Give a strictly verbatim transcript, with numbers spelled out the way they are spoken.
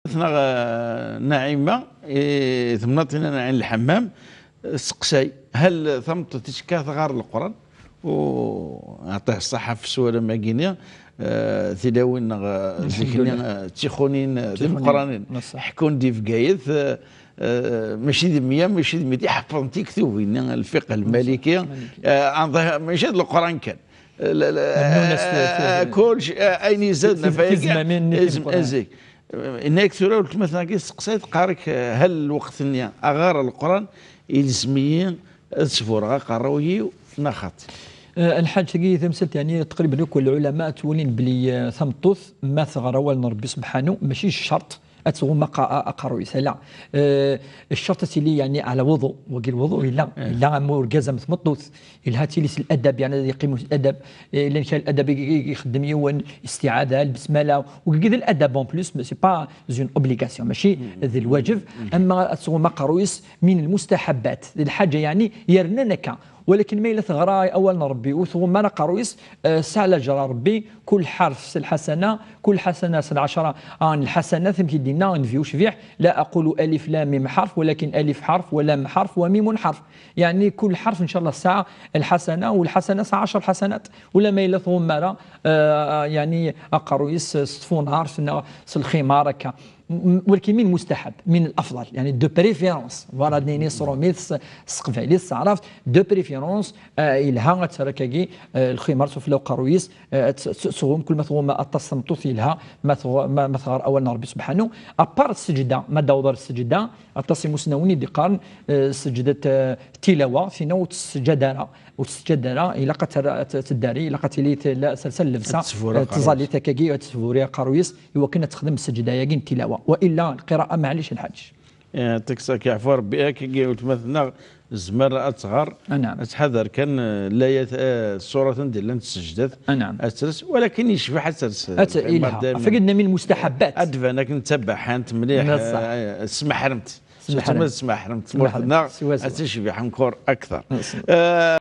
Tneɣ, eh, Naɛima, eh, temnaḍt-inna n Ɛin Lḥemmam, eh, seqsay, hal tameṭṭut ticka tɣar Leqran? U ɛṭih ṣṣaḥa ɣef sswal am wagini, eh, tilawin neɣ, eh, zik-nni, eh, d tixunin, eh, d imeqqranen. Ḥekkun di Bgayet, eh, eh, mačči d meyya, mačči d meyya, ḥeffḍen tiktubin-nni, lfiqh lmaliki, eh, mačči d Leqran kan. La, la, eh, kulc, eh, ayen izaden ɣef wayagi, tizmamin-nni timeqqranin. Inna-yak tura weltma-tneɣ-agi testeqsay, teqqar-ak, eh, hal lweqt-nni aɣar Leqran ilzem-iyi ad sburreɣ aqerruy-iw neɣ xaṭi? Eh, lḥaǧ tagi tamsalt, yeɛni, taqriben akk lɛulama ttwalin belli, eh, tameṭṭut ma teɣra awal n Ṛebbi subḥanu, mačči d ccerṭ ad tɣumm aqa-, a-, aqerruy-is. Ala, eh, ccerṭ ad tili, yeɛni, ɛla lwuḍu. Wagi lwuḍu yella, yella am urgaz am tmeṭṭut. Yelha ad tili s ladab, yeɛni ad yeqqim s ladab. Eh, llan kra ladab i, i, i ixeddem yiwen, istiɛada, lbesmala, wagi d ladab en plus, mais c'est pas une obligation, mačči d lwaǧeb. Ama ad tɣumm aqerruy-is min lmustaḥabbat, d lḥaǧa, yeɛni, yernan akka. Walakin ma yella teɣra awal n Ṛebbi ur tɣumm ara aqerruy-is, eh, tesɛa laǧer ɣer Ṛebbi, kul ḥarf s lḥasana, kul ḥasana s lɛecṛa n lḥasanat, amek i d-yenna Nnbi ucbiḥ, لا أقول ألف لام ميم حرف، ولكن ألف حرف ولام حرف وميم حرف. Yeɛni, kul ḥarf, ncallah, tesɛa lḥasana, u lḥasana tesɛa ɛecṛa ḥasanat. Ula ma yella tɣumm ara, eh, yeɛni, aqerruy-is s tfunart neɣ s lximar akka. M-, walakin min mustaḥab, min lafḍal, yeɛni de préférence. Voilà, ad nini s tṛumit, s, s teqbaylit, s taɛrabt, de préférence, eh, yelha ad terr akkagi, eh, lximar sufella uqerruy-is, eh, ad t-, t-, tɣumm, kul ma tɣumm aṭas tameṭṭut yelha, ma tɣu-, ma, ma tɣar awal n Ṛebbi subḥanu. À part sseǧda, ma d-awḍer sseǧda, aṭas imusnawen i d-iqqaren, eh, sseǧdat, eh, tilawa, tinna ur tesseǧad ara, ur tesseǧad ara, ilaq ad terr-, ad t-, teddari, ilaq ad tili tella, tella llebsa, ad tesbur eh, aqerruy-is. Tẓallit akkagi, ad tesburi aqerruy-is, i wakken ad texdem sseǧda-agi n tilawa. Wa illa lqira'a, maɛlic lḥaǧ. Eh, teksa, yeɛfu Ṛebbi, akkagi weltma-tneɣ tezmer ad tɣer, ad tḥader kan, eh, layat, eh, ṣṣurat anda llant ssejdat, ad tres, walakin yecbeḥ ad tres, eh, ad t-, lqima ilha. Daymen. Fagidna min mustaḥabbat. Ad d-tban akken d tabaḥant mliḥ, eh, tesmeḥremt. Surtout ma tesmeḥremt tmurt-nneɣ, ad tecbeḥ encore akter. Eh,